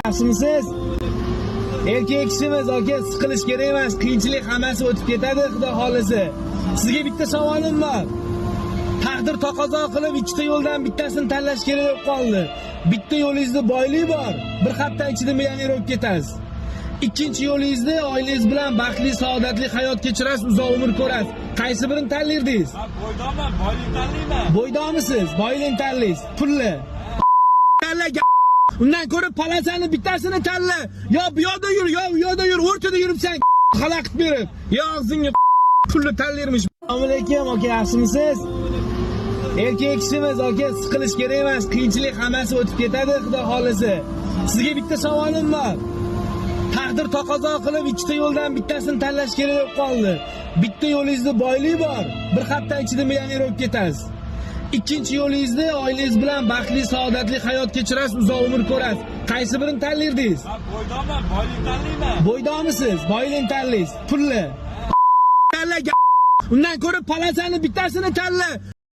Yaxshimisiz? Erkak kishimiz, aka, siqilish kerak emas. Qiyinchilik hammasi o'tib ketadi, Xudo xolisi. Sizga bitta savolim bor. Taqdir taqozo qilib ikkita yo'ldan bittasini tanlash kerak bo'lib qoldi. Bitta yo'lingizda boylik bor, bir hafta ichida millioner bo'lib ketasiz. Ikkinchi yo'lingizda oilangiz bilan baxtli, saodatli hayot kechirasiz, uzoq umr ko'rasiz. Qaysi birini tanlardingiz? Man bo'ydoqman, boylik tanlayman. Bo'ydoqmisiz? Boylik tanlaysiz. Pulli. Tanla. Undan ko'ra palasani bittasini tanla. Yo bu yoqda yur, yo u yoqda yur, o'rtada yuribsan, xalaqit berib. Yo og'zingga pulni tanlarmish. Assalomu alaykum, aka, yaxshimisiz? Erkak kishimiz, aka, siqilish kerak emas. Qiyinchilik hammasi o'tib ketadi, Xudo xolisi. Sizga bitta savolim bor. Taqdir taqozo qilib ikkita yo'ldan bittasini tanlash kerak bo'lib qoldi. Bitta yo'lingizda boylik bor, bir hafta ichida millioner bo'lib ketasiz. Ikkinchi yo'lingizda oilangiz bilan baxtli, saodatli hayot kechirasiz, uzoq umr ko'rasiz. Qaysi birini tanlardingiz? Man bo'ydoqman, boylik tanlayman. Bo'ydoqmisiz? Boylik tanlaysiz. Pulli. Tanla. Undan ko'ra palasani bittasini tanla.